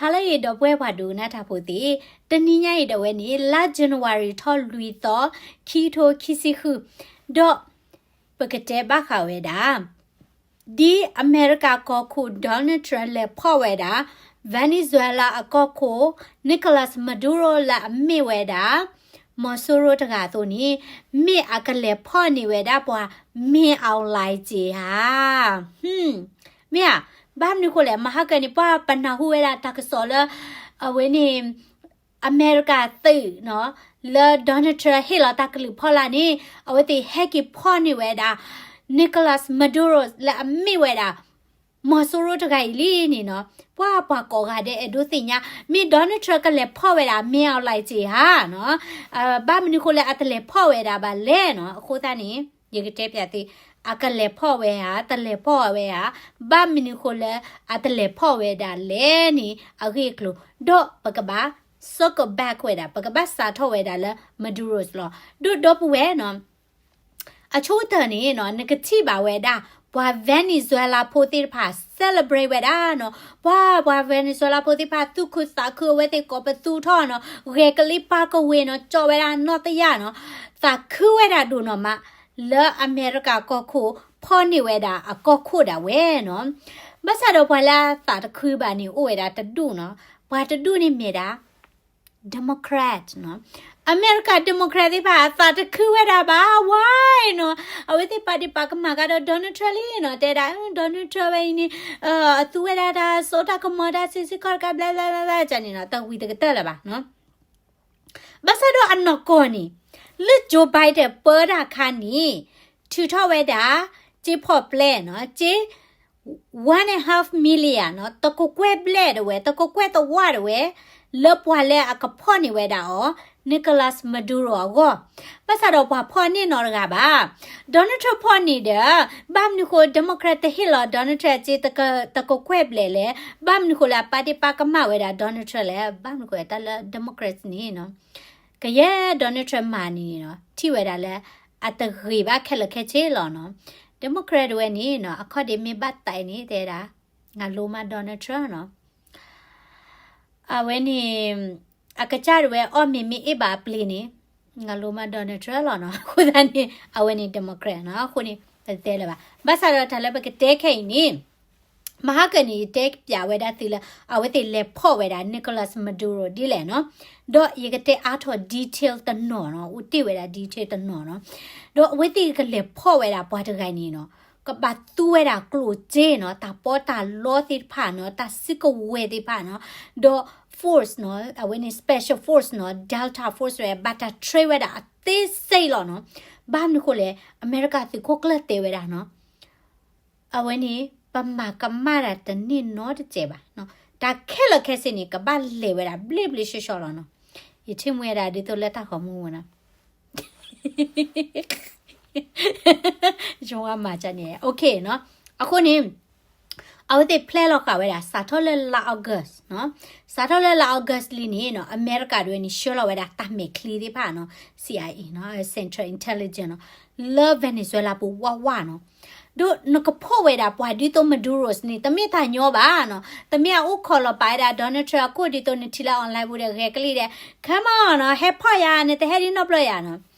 ဟါလၢအဂ့ၤ ဒီပုၢ်ဝဲၢ်ပှၤဒိကနၣ်တၢ်ဖိသ့ၣ်, တနံၤညါအံၤဒၣ်ဝဲန့ၣ် လါ January ထီၣ်လွံၢ်သီ ခံကထိခံဆံဃု, ဒီးပကတဲဘၣ်ဃးဝဲဒၣ် ဒ်အမဲရကၤကီၢ်ခိၣ် Donald Trump လဲၤဖီၣ်ဝဲဒၣ် Venezuela အကီၢ်ခိၣ် Nicolas Maduro လၢအမ့ၢ်ဝဲဒၣ် မီၤစိရိၤတဂၤအသိးန့ၣ် မ့ၢ်အကလဲၤဖီၣ်န့ၢ်ဝဲဒၣ်ပှၤ မင်းအောင်လှိုင် ဧါ. မ့ၢ်ဧါ, ဘၣ်မနုၤဃိလဲၣ်, မဟါကၢန့ၣ် ပှၤပနၢ်ဟူဝဲဒၣ်တၢ်ကစီၣ်လၢ အဝဲန့ၣ် အမဲရကၤသုးနီၤ လၢ Donald Trump ဟ့ၣ်လီၤတၢ်ကလုၢ်ဖီလာ်န့ၣ် အဝဲသ့ၣ်ဟဲက့ၤဖီၣ်န့ၢ်ဝဲဒၣ် Nicolas Maduro လၢအမ့ၢ်ဝဲဒၣ် မီၤစိရိၤတဂၤအံၤလံန့ၣ်နီၤ. ပှၤပှၤကိးဂၤဒဲးအဲၣ်ဒိးသ့ၣ်ညါ မ့ၢ် Donald Trump ကလဲၤဖီၣ်ဝဲဒၣ် မင်းအောင်လှိုင် ဧါနီၤ. ဘၣ်မနုၤဃိလၢအတလဲၤဖီၣ်ဝဲဒၣ်ဘၣ်လဲၣ်နီၤ. အဃိသတးန့ၣ် ယကတဲပျးသု အကလဲၤဖီၣ်ဝဲဧါ တလဲၤဖီၣ်ဝဲဧါ, ဘၣ်မနုၤဃိလၢအတလဲၤဖီၣ်ဝဲဒၣ်လဲၣ်န့ၣ် အဂ့ၢ်အကျိၤ ဒီးပကဘၣ် circle back ဝဲဒၣ် ပကဘၣ်စးထီၣ်ဝဲဒၣ်လၢ Maduros လီၤ. ဒီးဒီပုၢ်ဝဲၢ်နီၤ အဆိကတၢၢ်န့ၣ်နီၤ နကထံၣ်ဘၣ်ဝဲဒၣ် ပှၤ Venezuela ဖိသ့ၣ်တဖၣ် celebrate ဝဲဒၣ်နီၤ. ပှၤ ပှၤ Venezuela ဖိသ့ၣ်တဖၣ် သူၣ်ခုသးခု အဝဲသ့ၣ်ကိးပသူထီၣ်နီၤ, ဂဲၤကလံၣ်ပၢ်ကဝ့ၤနီၤ, ကၠီဝဲဒၣ်နီၢ်တယၢ်နီၤ, သးခုဝဲဒၣ်ဒိၣ်နီၢ်မး လၢအမဲရကၤကီၢ်ခိၣ် ဖီၣ်န့ၢ်ဝဲဒၣ်အကီၢ်ခိၣ်ဒၣ်ဝဲနီၤ. ဘၣ်ဆၣ်ဒီးပှၤလၢအသးတခုဘၣ်န့ၣ် အိၣ်ဝဲဒၣ်တဒူၣ်နီၤ. ပှၤတဒူၣ်န့ၣ်မ့ၢ်ဒၣ် Democrat နီၤ. အမဲရကၤ Democrat သ့ၣ်တဖၣ် အသးတခုဝဲဒၣ်ဘၣ်ဝဲနီၤ. အဝဲသ့ၣ်ပာ်ဒ့ၣ်ပာ်ကမၣ်ကဒီး Donald Trump လံနီၤ, တဲဒၣ် Donald Trump ဝဲအံၤန့ၣ် အသူဝဲဒၣ်တၢ်စိတၢ်ကမီၤ တၢ်ဆံးဆံးခီၣ်တကး ဘျဲဘျဲဘျဲဘျဲ န့ၣ်နီၤ, တဝံၤတကတၢၢ်လၢၤဘၣ်နီၤ. ဘၣ်ဆၣ်ဒီးအနီၢ်ကီၢ်န့ၣ် လၢ Joe Biden ပၢတၢ်အခါန့ၣ် ထုးထီၣ်ဝဲဒၣ် စ့ဖီၣ်ပျဲၢ်နီၤ, စ့ one and half million နီၤ, တကကွဲၢ်ဘျဲၣ်ဒၣ်ဝဲ တကကွဲၢ်သဝၢ်ဒၣ်ဝဲ လၢပှၤလၢအကဖီၣ်န့ၢ်ဝဲဒၣ်အီၤ Nicolas Maduro အဂီၢ်. ဘၣ်ဆၣ်ဒီးပှၤဖီၣ်န့ၢ်နီတဂၤဘၣ်. Donald Trump ဖီၣ်န့ၢ်ဒီး ဘၣ်မနုၤဃိ Democrat တဟ့ၣ်လီၤ Donald Trump စ့ တကကွဲၢ်ဘျဲၣ်လဲၣ်, ဘၣ်မနုၤဃိလၢအပာ်ဒ့ၣ်ပာ်ကမၣ်ဝဲဒၣ် Donald Trump လဲၣ်, ဘၣ်မနုၤဃိတၢ်လၢ Democrat န့ၣ်နီၤ ကယဲၢ် Donald Trump မၤန့ၣ်နီၤ ထံၣ်ဝဲဒၣ်လၢ အတဂ့ၤဘၣ်ခဲလၢာ်ခဲဆ့လီၤနီၤ. Democrat ဒၣ်ဝဲန့ၣ်နီၤ အခီၣ်ဒ့မ့ၢ်ဘၣ်တဲန့ၣ် တဲဒၣ် ငါလိမါ Donald Trump နီၤ. အဝဲန့ၣ် အကစၢ်ဒၣ်ဝဲအီၣ်မ့ၤမ့ၢ်အ့ၣ်ဘၣ်အပျ့ၤန့ၣ် ငါလိမါ Donald Trump လီၤနီၤ. အဃိသတးန့ၣ် အဝဲန့ၣ် Democrat နီၤ. အဃိန့ၣ် တတဲလၢၤဘၣ်. ဘၣ်ဆၣ်ဒီးတၢ်လၢပကတဲခဲအံၤန့ၣ် မဟါကၢန့ၣ် ယတဲပျးဝဲဒၣ်သုလၢ အဝဲသ့ၣ်လဲၤဖီၣ်ဝဲဒၣ် Nicolas Maduro ဒ်လဲၣ်နီၤ. ဒီးယကတဲအါထီၣ် detail တနီၤနီၤ, အိၣ်တ့ၢ်ဝဲဒၣ် detail တနီၤနီၤ. ဒီးအဝဲသ့ၣ်ကလဲၤဖီၣ်ဝဲဒၣ်ပှၤတဂၤန့ၣ်နီၤ ကဘၣ်သူဝဲဒၣ်ကျိၣ်စ့နီၤ, တၢ်ပီးတၢ်လီသ့ၣ်တဖၣ်နီၤ, တၢ်စုကဝဲၤသ့ၣ်တဖၣ်နီၤ, ဒီး force နီၤ, အဝဲန့ၣ် special force နီၤ, Delta Force ဝဲ ဘၣ်တၢ် train ဝဲဒၣ်အသေးစိတ်လီၤနီၤ. ဘၣ်မနုၤဃိလဲၣ်, အမဲရကၤသုးခိၣ်ကျၢၢ်တဲဝဲဒၣ်နီၤ အဝဲန့ၣ် ပမၤကမၣ်တၢ်တန့ၢ်နီတစဲးဘၣ်နီၤ, တၢ်ခဲလၢာ်ခဲဆ့န့ၣ် ကဘၣ်လဲၤဝဲဒၣ်ဘျ့ဘျ့ဆှီဆှီလီၤနီၤ. ယထံၣ်မှံဝဲဒၣ်ဒ်သိးလၢတၢ်ဂီၤမူဝဲနီၤ ယဝဲမၤကန့ၣ် OK နီၤ. အဃိန့ၣ် အဝဲသ့ၣ် plan လီၤဃာ်ဝဲဒၣ် စးထီၣ်လၢလါ August နီၤ, စးထီၣ်လၢလါ August လံန့ၣ်နီၤ အမဲရကၤဒၣ်ဝဲန့ၣ် ဆှၢလီၤဝဲဒၣ်တၢ်မဲာ်ချံသ့ၣ်တဖၣ်နီၤ, C I A နီၤ, Central Intelligence နီၤ, လၢ Venezuela ပူၤဝးဝးနီၤ. ဒီးနကဖီၣ်ဝဲဒၣ်ပှၤဒ်သိး Maduros န့ၣ် တမ့ၢ်တၢ်ညီဘၣ်နီၤ, တမ့ၢ်အအိၣ်ခိးလီၤပာ်ဝဲဒၣ် Donald Trump အခိၣ်ဒ်သိးနထံၣ်လၢ online ပူၤဒီး ဂဲၤကလံၣ်ဒီး come on နီၤ, ဟဲဖီၣ်ယၤ နတဟဲဒ်နီတဘျီယၤနီၤ.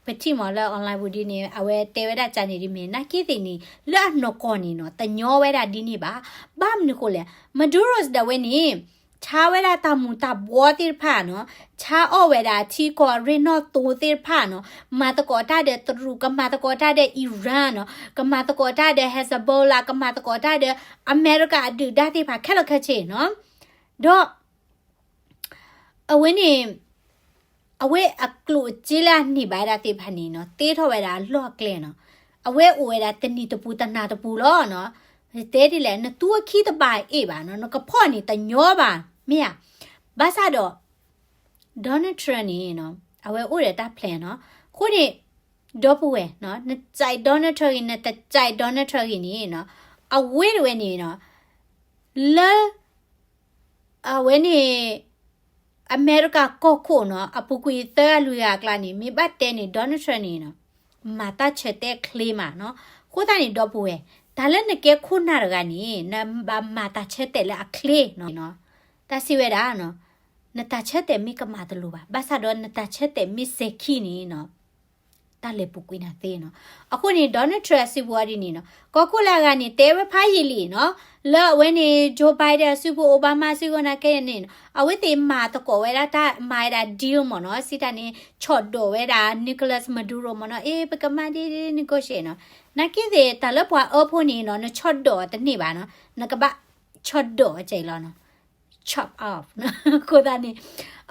ပထံၣ်မးလၢ online ပူၤဒ်န့ၣ် အဝဲတဲဝဲဒၣ်ကန့ၣ်ဒ်မ့ၢ် နာ်က့သ့ၣ်န့ၣ် လၢအနီၢ်ကီၢ်န့ၣ်နီၤ တညီဝဲဒၣ်ဒ်န့ၣ်ဘၣ်. ဘၣ်မနုၤဃိလဲၣ်, Maduros ဒၣ်ဝဲန့ၣ် ဆါဝဲဒၣ်တၢ်မူၤတၢ်ဘှီသ့ၣ်တဖၣ်နီၤ, ဆါအီၣ်ဝဲဒၣ်ထံကီၢ်အရ့ၣ်နီၣ်သိသ့ၣ်တဖၣ်နီၤ, မၤသကိးတၢ်ဒီးတရူး, ကမၤသကိးတၢ်ဒီး Iran နီၤ, ကမၤသကိးတၢ်ဒီး Hezbollah, ကမၤသကိးတၢ်ဒီး အမဲရကၤအဒုၣ်ဒါသ့ၣ်တဖၣ်ခဲလၢာ်ခဲဆ့နီၤ. ဒီး အဝဲန့ၣ် အဝဲအကျိၣ်အစ့လၢအန့ၢ်ဘၣ်ဝဲဒၣ်သ့ၣ်တဖၣ်န့ၣ်နီၤ သ့ထီၣ်ဝဲဒၣ်အလီၢ်အကျဲနီၤ. အဝဲအိၣ်ဝဲဒၣ်တနံၤတပူၤတနၤတပူၤလီၤနီၤ. တဲဒ်လဲၣ် နသူအခံတဘၣ်အ့ၣ်ဘၣ်နီၤ, နကဖီၣ်န့ၣ်တညီဘၣ်, မ့ၢ်ဧါ. ဘၣ်ဆၣ်ဒီး Donald Trump န့ၣ်နီၤ အဝဲအိၣ်ဒီးတၢ် plan နီၤ. အဃိန့ၣ် ဒီပုၢ်ဝဲၢ်နီၤ နကြိုက် Donald Trump ဂ့ၤ နတကြိုက် Donald Trump ဂ့ၤန့ၣ်နီၤ အဝဲတဝဲန့ၣ်နီၤ လၢ အဝဲန့ၣ် အမဲရကၤကီၢ်ခိၣ်နီၤ အပူၤကွံာ်သၢဂၤလွံၢ်ဂၤအကျါန့ၣ် မ့ၢ်ဘၣ်တဲန့ၣ် Donald Trump န့ၣ်နီၤ မၤတၢ်ဆၢတဲာ်ချ့မးနီၤ. အဃိသတးန့ၣ် ဒီပုၢ်ဝဲၢ် တၢ်လၢနကဲခိၣ်နၢ်တဂၤန့ၣ် နဘၣ်မၤတၢ်ဆၢတဲာ်လၢအချ့နီၤ. တၢ်စံးဝဲဒၣ်နီၤ, နတၢ်ဆၢတဲာ်မ့ၢ်ကမၣ်တလိၤဘၣ်, ဘၣ်ဆၣ်ဒီးနတၢ်ဆၢတဲာ်မ့ၢ်စဲၤခံန့ၣ်နီၤ, တၢ်လဲၤပူၤကွံာ်နၤသ့နီၤ. အဃိန့ၣ် Donald Trump အစုပူၤအီၤဒ်န့ၣ်နီၤ, ကီၢ်ခိၣ်လၢအဂၤန့ၣ် တဲဝဲဖးယံာ်လံနီၤ, လၢအဝဲန့ၣ် Joe Biden အစုပူၤ Obama အစုပူၤနာ်က့န့ၣ်နီၤ, အဝဲသ့ၣ်မၤသကိးဝဲဒၣ်တၢ်မၤဝဲဒၣ် deal မ့ၢ်နီၤ, စံးတၢ်န့ၣ် ဆီၣ်ဒိးဝဲဒၣ် Nicolas Maduro မ့ၢ်နီၤ, အ့ ပကမၤဒ် negotiate နီၤ. နာ်က့သ့ၣ် တၢ်လၢပှၤအၢဖိန့ၣ်နီၤ, နဆီၣ်ဒိးအီၤတန့ၢ်ဘၣ်နီၤ, နကဘၣ်ဆီၣ်ဒိးအီၤကဲအံၤလီၤနီၤ. Chop off အဃိသတးန့ၣ်,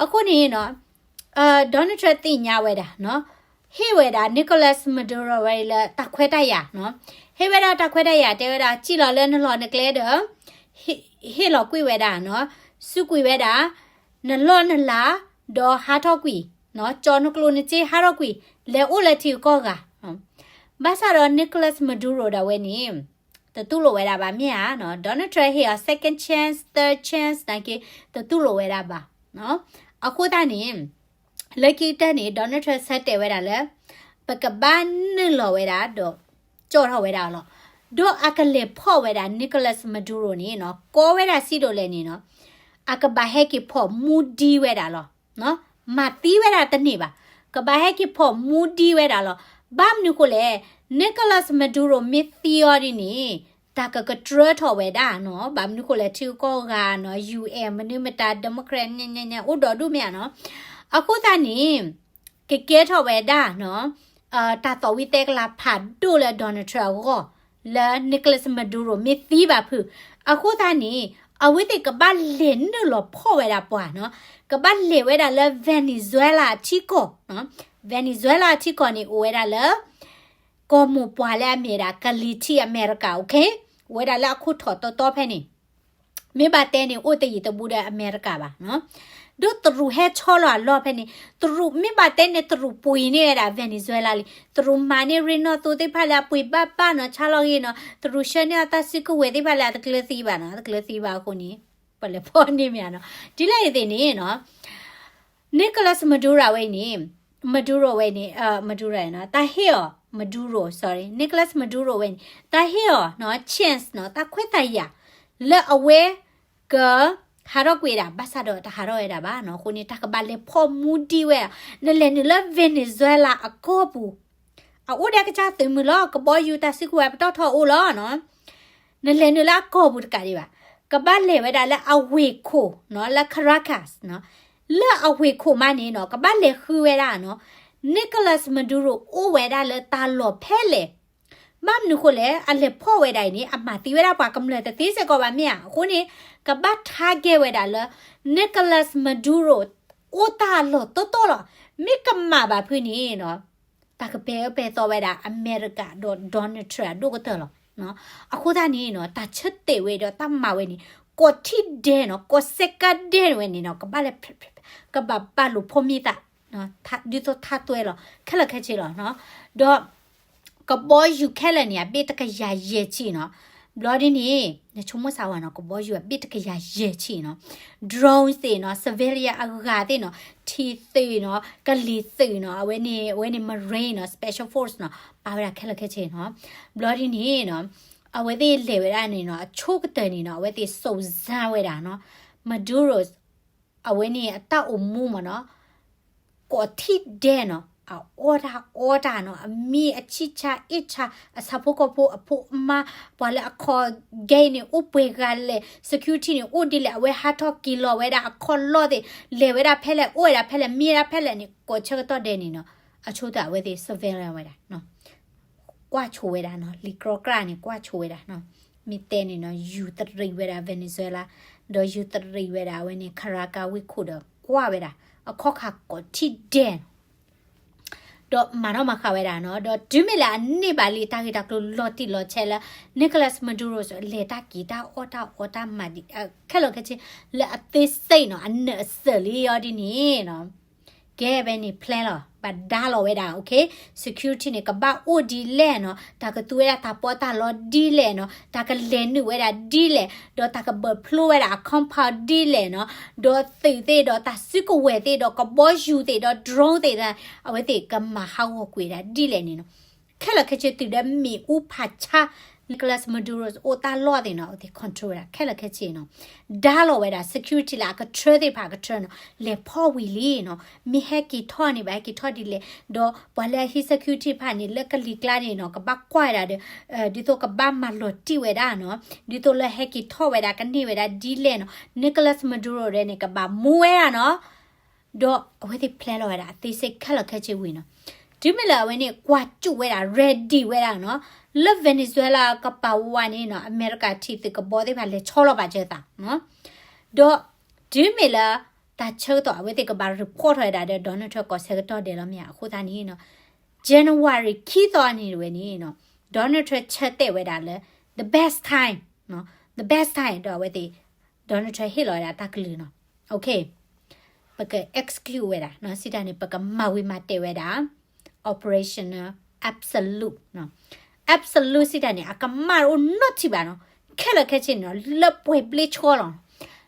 အဃိန့ၣ်နီၤ, Donald Trump သ့ၣ်ညါဝဲဒၣ်နီၤ, ဟ့ၣ်ဝဲဒၣ် Nicolas Maduro ဝဲလၢတၢ်ခွဲးတၢ်ယာ်နီၤ, ဟ့ၣ်ဝဲဒၣ်တၢ်ခွဲးတၢ်ယာ် တဲဝဲဒၣ် စံၣ်လီၤလၢနလီၢ်နကျဲဒီး ဟ့ၣ်လီၤကွံာ်ဝဲဒၣ်နီၤ, စူးကွံာ်ဝဲဒၣ် နလီၢ်နလၤ ဒီးဟးထီၣ်ကွံာ်နီၤ, ကၠီနကျိၤနစ့ဟးထီၣ်ကွံာ် လဲၤအိၣ်လၢထံဂုၤကီၢ်ဂၤ. ဘၣ်ဆၣ်ဒီး Nicolas Maduro ဒၣ်ဝဲန့ၣ် တတူၢ်လိာ်ဝဲဒၣ်ဘၣ်မ့ၢ်ဧါနီၤ, Donald Trump ဟ့ၣ်အီၤ second chance, third chance နာ်က့ တတူၢ်လိာ်ဝဲဒၣ်ဘၣ်နီၤ. အဃိသတးန့ၣ် လၢခံကတၢၢ်န့ၣ် Donald Trump ဆၢတဲာ်ဝဲဒၣ်လၢ ပကဘၣ်နုာ်လီၤဝဲဒၣ်ဒီး ကၠီၣ်ထီၣ်ဝဲဒၣ်လီၤ. ဒီးအကလဲၤဖီၣ်ဝဲဒၣ် Nicolas Maduro န့ၣ်နီၤ, ကိးဝဲဒၣ်စံၣ်ဒိးလဲၣ်န့ၣ်နီၤ, အကဘၣ်ဟဲက့ၤဖီၣ်မူဒံဝဲဒၣ်လီၤ. မၤသံဝဲဒၣ်တန့ၢ်ဘၣ်. ကဘၣ်ဟဲက့ၤဖီၣ်မူဒံဝဲဒၣ်လီၤ. ဘၣ်မနုၤဃိလဲၣ်, Nicolas Maduro မ့ၢ်သံအီၤဒ်န့ၣ် တၢ်ကကတြၢထီၣ်ဝဲဒၣ်နီၤ, ဘၣ်မနုၤဃိလဲၣ် ထံဂုၤကီၢ်ဂၤနီၤ, UN မနုၤမတၤ Democrat ညါညါညါ အိၣ်ဒီးဒူၣ်မ့ၢ်ဧါနီၤ. အဃိသတးန့ၣ် ကကဲထီၣ်ဝဲဒၣ်နီၤ, တၢ်သီၣ်ဝံၤသဲကလၤဖးဒိၣ်လၢ Donald Trump အဂီၢ် လၢ Nicolas Maduro မ့ၢ်သံဘၣ်ဖုး. အဃိသတးန့ၣ် အဝဲသ့ၣ်ကဘၣ်လဲၤနုာ်လီၤဖီၣ်ဝဲဒၣ်ပှၤနီၤ, ကဘၣ်လဲၤဝဲဒၣ်လၢ Venezuela အထံကီၢ်, Venezuela အထံကီၢ်န့ၣ် အိၣ်ဝဲဒၣ်လၢ ကီၢ်မိၢ်ပှၢ်လၢအမ့ၢ်ဒၣ် ကလံၤထံးအမဲရကၤ, okay, အိၣ်ဝဲဒၣ်လၢအခိၣ်ထီၣ်တီတီဖဲန့ၣ် မ့ၢ်ဘၣ်တဲန့ၣ် အိၣ်တယံာ်တဘူးဒီးအမဲရကၤဘၣ်နီၤ. ဒီးတရူးဟဲဆီလီၤအလီၢ်ဖဲန့ၣ်, တရူးမ့ၢ်ဘၣ်တဲန့ၣ် တရူးပှ့ၤန့ၢ်ဝဲဒၣ် Venezuela လံ. တရူးမၤန့ၢ်ရ့ၣ်နီၣ်သိသ့ၣ်တဖၣ်လၢအပှ့ၤဘၣ်ဘၣ်နီၤ, ဆါလီၤဂ့ၤနီၤ, တရူးဆှၢန့ၢ်အတၢ်စုကဝဲၤသ့ၣ်တဖၣ်လၢအတကျၢၤသံဘၣ်နီၤ, တကျၢၤသံဘၣ်အဃိန့ၣ် ပလဲၤဖီၣ်န့ၢ်မ့ၢ်ဧါနီၤ. ဒ်လဲၣ်အံၤသ့ၣ်န့ၣ်နီၤ Nicolas Maduro ဝဲအံၤန့ၣ်, Maduro ဝဲအံၤန့ၣ်, Maduro နီၤ, တၢ်ဟ့ၣ်အီၤ, Maduro, sorry, Nicolas Maduro ဝဲအံၤန့ၣ် တၢ်ဟ့ၣ်အီၤနီၤ, chance နီၤ, တၢ်ခွဲးတၢ်ယာ် လၢအဝဲက ဟးထီၣ်ကွံာ်ဒၣ်, ဘၣ်ဆၣ်ဒီးတဟးထီၣ်ဝဲဒၣ်ဘၣ်နီၤ. အဃိန့ၣ် တၢ်ကဘၣ်လဲၤဖီၣ်မူဒံဝဲ, နလဲၤနုာ်လၢ Venezuela အကီၢ်ပူၤ အအိၣ်ဒီးကစၢ်သုးမုၢ်လီၤ, ကဘီယူၤတၢ်စုကဝဲၤပတီၢ်ထီၣ်အိၣ်လီၤနီၤ. နလဲၤနုာ်လၢအကီၢ်ပူၤတကးဒံးဘၣ်, ကဘၣ်လဲၤဝဲဒၣ်လၢအဝ့ၢ်ခိၣ်နီၤ, လၢ Caracas နီၤ, လၢအဝ့ၢ်ခိၣ်မးန့ၣ်နီၤ ကဘၣ်လဲၤဃုဝဲဒၣ်နီၤ, Nicolas Maduro အိၣ်ဝဲဒၣ်လၢတၢ်လီၢ်ဖဲလဲၣ်. ဘၣ်မနုၤဃိလဲၣ်, အလဲၤဖီၣ်ဝဲဒၣ်အံၤန့ၣ် အမၤသံဝဲဒၣ်ပှၤကမျၢၢ်တသ့စ့ၢ်ကီးဘၣ်မ့ၢ်ဧါ. အဃိန့ၣ် ကဘၣ် target ဝဲဒၣ်လၢ Nicolas Maduro အိၣ်တၢ်လီၢ်တီတီလီၤ. မ့ၢ်ကမၣ်ဘၣ်ဖုးန့ၣ်နီၤ တၢ်ကပဲာ်အၢပဲာ်သီဝဲဒၣ်အမဲရကၤဒီး Donald Trump အဒိၣ်ကတၢၢ်လီၤ. အဃိသတးန့ၣ်နီၤ တၢ်ဆၢတဲာ်ဝဲဒီးတၢ်မၤဝဲန့ၣ် ကိးထံၣ်ဒဲးနီၤ, ကိးစဲးကါဒဲးဝဲန့ၣ်နီၤ ကဘၣ်လဲၤ ကဘၣ်ပာ်လိာ်ဖိမံၤသး ဒ်သိးထါတွဲလီၤ ခဲလၢာ်ခဲဆ့လီၤနီၤ. ဒီး ကဘီယူၤခဲလၢာ်န့ၣ် အဘ့ၣ်တကယၤယဲၢ်ဆံနီၤ. ဘျီဒ်န့ၣ် နဆိကမိၣ်စၢ်ဝဲနီၤ ကဘီယူၤအဘ့ၣ်တကယၤယဲၢ်ဆံနီၤ. Drone သ့ၣ်နီၤ, civilian အဂၤသ့ၣ်နီၤ, ထံသုးနီၤ, ကလံၤသုးနီၤ, အဝဲန့ၣ် အဝဲန့ၣ် Marine နီၤ, Special Force နီၤ, ပာ်ဝဲဒၣ်ခဲလၢာ်ခဲဆ့နီၤ. ဘျီဒ်န့ၣ်နီၤ အဝဲသ့ၣ်လဲၤဝဲဒၣ်န့ၣ်နီၤ အဆိကတၢၢ်န့ၣ်နီၤ အဝဲသ့ၣ် စုံစမ်း ဝဲဒၣ်နီၤ Maduro အဝဲန့ၣ်အတၢ်အိၣ်မူမ့ၢ်နီၤ ကိးထံၣ်ဒဲးနီၤ အအီၣ်တၢ်အီတၢ်နီၤ အမံအဆံၣ်ဆါအ့ၣ်ဆါ အဆၣ်ဖိကီၢ်ဖိအဖိအမါ ပှၤလၢအခီၣ်ဂဲၤန့ၣ် အိၣ်ပှဲၤဂၤလဲၣ် security န့ၣ် အိၣ်ဒ်လဲၣ် အဝဲဟးထီၣ်က့ၤလီၤဝဲဒၣ်အခီၣ်လီၢ်သ့ၣ် လဲၤဝဲဒၣ်ဖဲလဲၣ် အိၣ်ဝဲဒၣ်ဖဲလဲၣ် မံဝဲဒၣ်ဖဲလဲၣ်န့ၣ် ကိးဆၢကတီၢ်ဒဲးန့ၣ်နီၤ အဆိကတၢၢ်အဝဲသ့ၣ် surveillance ဝဲဒၣ် ကွၢ်ဆိဝဲဒၣ်နီၤ လံာ်ကြီကြၢ်န့ၣ် ကွၢ်ဆိဝဲဒၣ်နီၤ မ့ၢ်တဲန့ၣ်နီၤ ယူၤတရံးဝဲဒၣ် Venezuela ဒီးယူၤတရံးဝဲဒၣ်အဝဲန့ၣ် Caracas ဝ့ၢ်ခိၣ်ဒီး ကွၢ်ဝဲဒၣ် အခီၣ်ခါကိးထံၣ်ဒဲးနီၤ ဒီးမၤနီၣ်မၤဃၣ်ဝဲဒၣ်နီၤ ဒီးတုၤမ့ၢ်လၢအန့ၢ်ဘၣ်လံတၢ်ဂ့ၢ်တၢ်ကျိၤလီၤတံၢ်လီၤဆဲးလၢ Nicolas Maduro လဲၤတၢ်က့ၤတၢ်အီၣ်တၢ်အီတၢ်မၤဒံး ခဲလၢာ်ခဲဆ့ လၢအသ့စ့ၣ်နီၤ အနၢၤအစၢၤလံအီၤဒ်န့ၣ်နီၤ ကဲဝဲန့ၣ် plan လီၤ ဘၣ်ဒါလီၤဝဲဒၣ် okay security န့ၣ် ကဘၣ်အိၣ်ဒ်လဲၣ်နီၤ တၢ်ကသူဝဲဒၣ်တၢ်ပီးတၢ်လီဒ်လဲၣ်နီၤ တၢ်ကလဲၤနုာ်ဝဲဒၣ်ဒ်လဲၣ် ဒီးတၢ်ကဘၢၣ်ဖျိဝဲဒၣ်အ compound ဒ်လဲၣ်နီၤ ဒီးသုးသ့ၣ်ဒီးတၢ်စုကဝဲၤသ့ၣ်ဒီးကဘီယူၤသ့ၣ်ဒီး drone သ့ၣ် အဝဲသ့ၣ်ကမၤဟးဂီၤကွံာ်ဒၣ်ဒ်လဲၣ်န့ၣ်နီၤ ခဲလၢာ်ခဲဆ့တုၤဒီးမ့ၣ်အူဖးဆါ Nicolas Maduro အိၣ်တၢ်လီၢ်သ့ၣ်နီၤ အဝဲသ့ၣ် control ဝဲဒၣ် ခဲလၢာ်ခဲဆ့နီၤ, ဒါလီၤဝဲဒၣ် security လၢအကထၢသ့ၣ်တဖၣ်အကထၢနီၤ, လဲၤဖီၣ်ဝံၤလံနီၤ, မ့ၢ်ဟဲက့ၤထီၣ်န့ၣ်ဘၣ် ဟဲက့ၤထီၣ်ဒ်လဲၣ်, ဒီးပှၤလၢအဟံး security တဖၣ်န့ၣ် လၢကလံၤကျါန့ၣ်နီၤ ကဘၣ်ကွၢ်ဝဲဒၣ်ဒီး ဒ်သိးကဘၣ်မၤလီၤတံၢ်ဝဲဒၣ်နီၤ, ဒ်သိးလၢဟဲက့ၤထီၣ်ဝဲဒၣ်ကန့ၢ်ဝဲဒၣ်ဒ်လဲၣ်နီၤ, Nicolas Maduro ဒဲးန့ၣ် ကဘၣ်မူဝဲဒၣ်နီၤ, ဒီးအဝဲသ့ၣ် plan လီၤဝဲဒၣ် အသေးစိတ် ခဲလၢာ်ခဲဆ့ဝံၤနီၤ, တုၤမ့ၢ်လၢအဝဲန့ၣ် ကွၢ်စူၣ်ဝဲဒၣ် ready ဝဲဒၣ်နီၤ, လၢ Venezuela ကပၤဝါန့ၣ်နီၤ အမဲရကၤထံသုးကဘီသ့ၣ်တဖၣ်လဲၤဆီလီၤဘၣ်စၢၤသးနီၤ, ဒီးတုၤမ့ၢ်လၢ တၢ်ဆၢကတီၢ်အဝဲသ့ၣ်ကဘၣ် report ထီၣ်ဝဲဒၣ်ဒီး Donald Trump ကီၢ်ဆၢကတီၢ်ဒဲးလီၤမ့ၢ်ဧါ, အဃိသတးန့ၣ်နီၤ January ခံသီန့ၣ်တဝဲန့ၣ်နီၤ Donald Trump ဆၢတဲာ်ဝဲဒၣ်လၢ the best time နီၤ, the best time ဒီးအဝဲသ့ၣ် Donald Trump ဟ့ၣ်လီၤဝဲဒၣ်တၢ်ကလုၢ်နီၤ, okay, ပက execute ဝဲဒၣ်နီၤ, စံးတၢ်န့ၣ် ပကမၤဝံၤမၤတဲာ်ဝဲဒၣ် operational absolute နီၤ, absolute စံးတၢ်န့ၣ် အကမၣ်တအိၣ်နီတထံၣ်ဘၣ်နီၤ, ခဲလၢာ်ခဲဆ့န့ၣ်နီၤ လၢပှဲၤဘျ့ဆှီလီၤနီ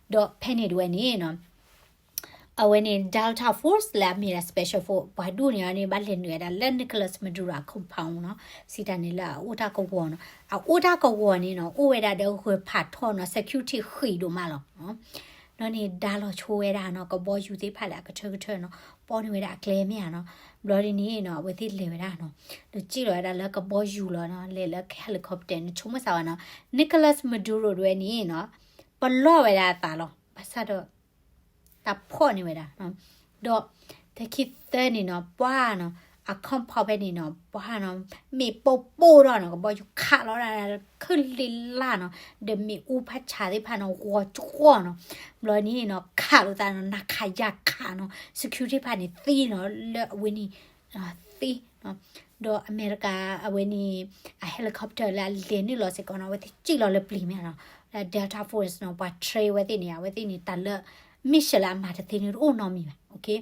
ၤ, ဒီးဖဲန့ၣ်တဝဲန့ၣ်နီၤ အဝဲန့ၣ် Delta Force လၢအမ့ၢ်ဒၣ် special force ပှၤဒူၣ်န့ၣ်န့ၣ် ဘၣ်လဲၤနုာ်ဝဲဒၣ်လၢ Nicolas Maduro အ compound နီၤ, စံးတၢ်န့ၣ်လၢအအိၣ်တၢ်ကဝီၤနီၤ, အအိၣ်တၢ်ကဝီၤန့ၣ်နီၤ အိၣ်ဝဲဒၣ်ဒီးဂၢၤဖးထီနီၤ, security ဃံးဒိၣ်မးလီၤ. ဒီးန့ၣ်ဒါလီၤဆိဝဲဒၣ်နီၤ, ကဘီယူၤသ့ၣ်တဖၣ်လၢအကထၢကထၢနီၤ, ပိာ်န့ၢ်ဝဲဒၣ်အကျဲမ့ၢ်ဧါနီၤ, ဘျီဒ်န့ၣ်နီၤ အဝဲသ့ၣ်လဲၤဝဲဒၣ်နီၤ, ဒီးစံၣ်လီၤဝဲဒၣ်လၢကဘီယူၤလီၤနီၤ, လဲၤလၢ helicopter န့ၣ် ဆိကမိၣ်စၢ်ဝဲနီၤ, Nicolas Maduro တဝဲန့ၣ်နီၤ ပလီၢ်ဝဲဒၣ်အသးလီၤ, ဘၣ်ဆၣ်ဒီး တၢ်ဖီၣ်န့ၢ်ဝဲဒၣ်, ဒီး တခံသၢန့ၣ်နီၤ ပှၢ်နီၤ အ compound ဖဲန့ၣ်နီၤ ပှၢ်နီၤ မ့ၣ်ပိၢ်ပိၢ်ထီၣ်နီၤ, ကဘီယူၤခးလီၤဒၣ် ခုၣ်လံလၢ်နီၤ, ဒီးမ့ၣ်အူဖးဆးသ့ၣ်တဖၣ်နီၤ ဂီၤကီၢ်နီၤ, ဘျီန့ၣ်နီၤ ခးလိာ်သးနီၤ နၤခးယၤခးနီၤ, security တဖၣ်န့ၣ်သံနီၤ လၢအဝဲန့ၣ် သံနီၤ, ဒီးအမဲရကၤအဝဲန့ၣ် အ helicopter လၢအလဲၤနုာ်လီၤစ့ၢ်ကီးနီၤ အဝဲသ့ၣ်စံၣ်လီၤလၢပျံၤမ့ၢ်နီၤ, ဒီး Delta Force နီၤ ပှၤ train အဝဲသ့ၣ်န့ၣ် အဝဲသ့ၣ်န့ၣ် တၢ်လၢ mission လၢအမၤတသ့န့ၣ်တအိၣ်နီတမံၤဘၣ်, okay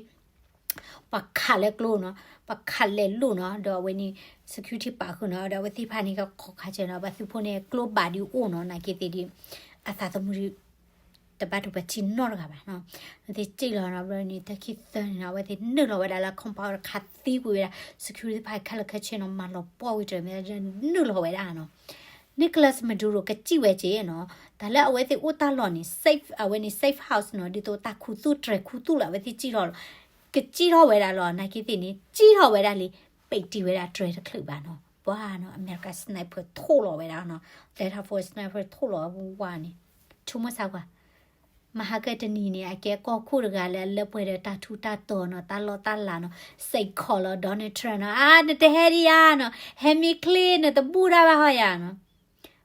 ပှၤခးလၢကျိနီၤ, ပှၤခးလဲၤလိၣ်နီၤ, ဒီးအဝဲန့ၣ် security ပာ်ဃုာ်နီၤ, ဒီးအဝဲသ့ၣ်တဖၣ်န့ၣ်ကခီခးစၢၤနီၤ, ပှၤသုးဖိန့ၣ်ကျိဘၣ်ဒုးအိၣ်နီၤ, နာ်က့သ့ၣ်ဒုး အသးသမူဒုး တဘၣ်ဒိဘၣ်ထံးနီတဂၤဘၣ်နီၤ, အဝဲသ့ၣ်စံၣ်လီၤနီၤ, ဘျီန့ၣ် တၢ်ခံသၢန့ၣ်နီၤ အဝဲသ့ၣ်နုာ်လီၤဝဲဒၣ်လၢ compound တခးသံကွံာ်ဝဲဒၣ် security တဖၣ်ခဲလၢာ်ခဲဆ့နီၤ, မၤလီၤပှီၢ်ဝံၤတၢ်မ့ၢ် နုာ်လီၤဝဲဒၣ်နီၤ, Nicolas Maduro ကစံၣ်ဝဲက့နီၤ, တၢ်လၢအဝဲသ့ၣ်အိၣ်တၢ်လီၢ်န့ၣ် safe အဝဲန့ၣ် safe house နီၤ, ဒ်သိးတၢ်ခူသူၣ်တြဲၤခူသူၣ်လၢအဝဲသ့ၣ်စံၣ်ထီၣ်လီၤ, ကစံၣ်ထီၣ်ဝဲဒၣ်လီၤ, နာ်က့သ့ၣ်န့ၣ် စံၣ်ထီၣ်ဝဲဒၣ်လံ, ပံးတံၢ်ဝဲဒၣ်တြဲၤတချုးဘၣ်နီၤ, ပှၤနီၤ အမဲရကၤ sniper ထိၣ်လီၤဝဲဒၣ်နီၤ, Delta Force sniper ထိၣ်လီၤဝါန့ၣ်, ဆိကမိၣ်စၢ်ကွၢ် မဟါကတနံၤန့ၣ် အကဲကီၢ်ခိၣ်တဂၤလၢအလၢပှဲၤဒီးတၢ်ထူးတၢ်တီၤနီၤ, တၢ်လီၢ်တၢ်လၤနီၤ, စံးခီၣ်လီၤ Donald Trump နီၤ, အါ နတဟဲဒံးဧါနီၤ, ဟဲမ့ၢ်ချ့ နတဘူၣ်တၢ်ဘၣ်ဟီယၤနီၤ,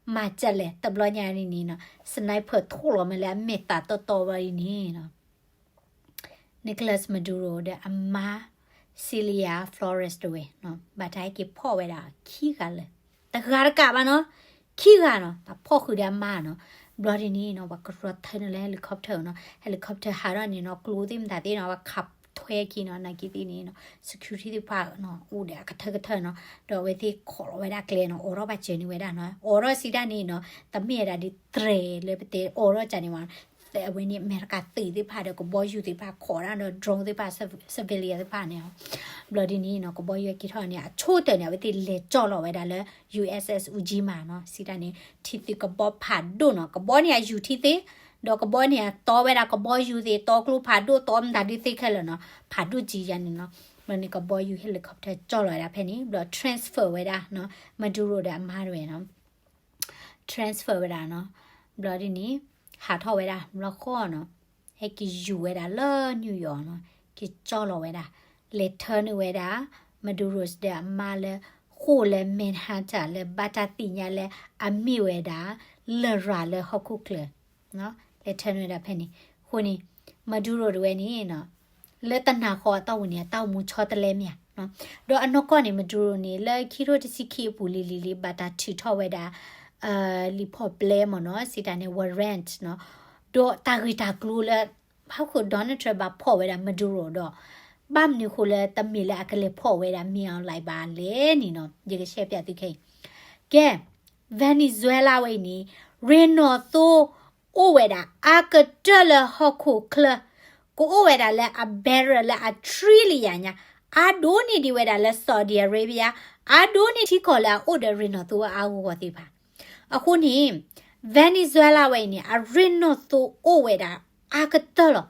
မၤစၢၤလဲၣ် တဘျီညါန့ၣ်နီၤ, sniper ထိၣ်လီၤမ့ၢ်လၢအမဲာ်သးတီတီဝဲအံၤန့ၣ်နီၤ Nicolas Maduro ဒီးအမါ Celia Flores တဝဲနီၤ, ဘၣ်တၢ်ဟဲက့ၤဖီၣ်ဝဲဒၣ်ခံဂၤလၢာ်, တဂၤတကးဘၣ်နီၤ, ခံဂၤနီၤ, တၢ်ဖီၣ်ဃုာ်ဒီးအမါနီၤ, ဘျီဒ်န့ၣ်နီၤ ပှၤကရီထၢနုာ်လၢ helicopter နီၤ, helicopter ဟးထီၣ်န့ၣ်နီၤ ကျိသ့ၣ်မတၤသ့ၣ်နီၤ ပှၤခးထွဲခံနီၤ, နာ်က့သ့ၣ်န့ၣ်နီၤ security သ့ၣ်တဖၣ်နီၤ အိၣ်ဒီးအကထၢကထၢနီၤ, ဒီးအဝဲသ့ၣ်ခိးလီၤဝဲဒၣ်ကျဲနီၤ အိးထီၣ်ဘၣ်စၢၤန့ၢ်ဝဲဒၣ်နီၤ, အိးထီၣ်စံးတၢ်န့ၣ်နီၤ တမ့ၢ်ဝဲဒၣ်ဒ်တြဲၤလၢပတဲအိးထီၣ်ကန့ၣ်ဝဲ အဝဲန့ၣ် အမဲရကၤသုးသ့ၣ်တဖၣ်ဒီးကဘီယူၤသ့ၣ်တဖၣ်ခိးဒၣ်ဒီး drone သ့ၣ်တဖၣ် civilian သ့ၣ်တဖၣ်န့ၣ်, ဘျီဒ်န့ၣ်နီၤ ကဘီယူၤက့ၤထီၣ်န့ၣ် အဆိကတၢၢ်န့ၣ် အဝဲသ့ၣ်လဲၤကၠီၣ်လီၤဝဲဒၣ်လၢ USS Ujima နီၤ, စံးတၢ်န့ၣ် ထံသုးကဘီဖးဒိၣ်နီၤ, ကဘီန့ၣ်အယူၤထံသ့, ဒီးကဘီန့ၣ်အတီဝဲဒၣ်ကဘီယူၤသ့, တီကျိဖးဒိၣ် တီမတၤဒုသ့ခဲလၢာ်နီၤ, ဖးဒိၣ်ကံယါန့ၣ်နီၤ, ဘျီန့ၣ် ကဘီယူၤ helicopter ကၠီၣ်လီၤဝဲဒၣ်ဖဲန့ၣ် ဘျီ transfer ဝဲဒၣ်နီၤ, Maduro ဒီးအမါတဝဲနီၤ transfer ဝဲဒၣ်နီၤ, ဘျီဒ်န့ၣ် ဟးထီၣ်ဝဲဒၣ် ဘျီဃီနီၤ, ဟဲက့ၤယူၤဝဲဒၣ်လၢ New York နီၤ, က့ၤကၠီၣ်လီၤဝဲဒၣ်, လဲၤထၢနုာ်ဝဲဒၣ် Maduro ဒီးအမါလၢ ဃိၣ်လၢ Manhattan လၢဘၣ်တၢ်သ့ၣ်ညါလၢအမ့ၢ်ဝဲဒၣ် လရာ်လၢဟီၣ်ခိၣ်ချၢ လဲၤထၢနုာ်ဝဲဒၣ်ဖဲန့ၣ်, အဃိန့ၣ် Maduro တဝဲန့ၣ်နီၤ လၢတနၤဃီအတီၢ်ပူၤန့ၣ် အတၢ်အိၣ်မူဆီတလဲမ့ၢ်ဧါ, ဒီးအနီၢ်ကီၢ်န့ၣ် Maduro န့ၣ် လၢခံထိတဆံခံအပူၤလံၤလံၤလံၤ ဘၣ်တၢ်ထုးထီၣ်ဝဲဒၣ် လံာ်ဖီၣ်ပျဲမ့ၢ်နီၤ စံးတၢ်န့ၣ် warrant နီၤ, ဒီးတၢ်ဂ့ၢ်တၢ်ကျိၤလၢ ဖးခိၣ် Donald Trump ဘၣ်ဖီၣ်ဝဲဒၣ် Maduro ဒီး ဘၣ်မနုၤဃိလၢတမ့ၢ်လၢအကလဲၤဖီၣ်ဝဲဒၣ် မင်းအောင်လှိုင် ဘၣ်လဲၣ်န့ၣ်နီၤ ယကရှဲပၠးသုခဲအံၤ, ကဲ Venezuela ဝဲအံၤန့ၣ် ရ့ၣ်နီၣ်သိ အိၣ်ဝဲဒၣ်အါကတၢၢ်လၢဟီၣ်ခိၣ်ချၢ, ကအိၣ်ဝဲဒၣ်လၢအ barrel လၢအ trillion ညါ, အါဒိၣ်န့ၢ်ဒံးဝဲဒၣ်လၢ Saudi Arabia, အါဒိၣ်န့ၢ်ထံကီၢ်လၢအအိၣ်ဒီးရ့ၣ်နီၣ်သိအါဂီၢ်သ့ၣ်တဖၣ်. အဃိန့ၣ် Venezuela ဝဲအံၤန့ၣ် အရ့နီၣ်သိအိၣ်ဝဲဒၣ်အါကတၢၢ်လီၤ.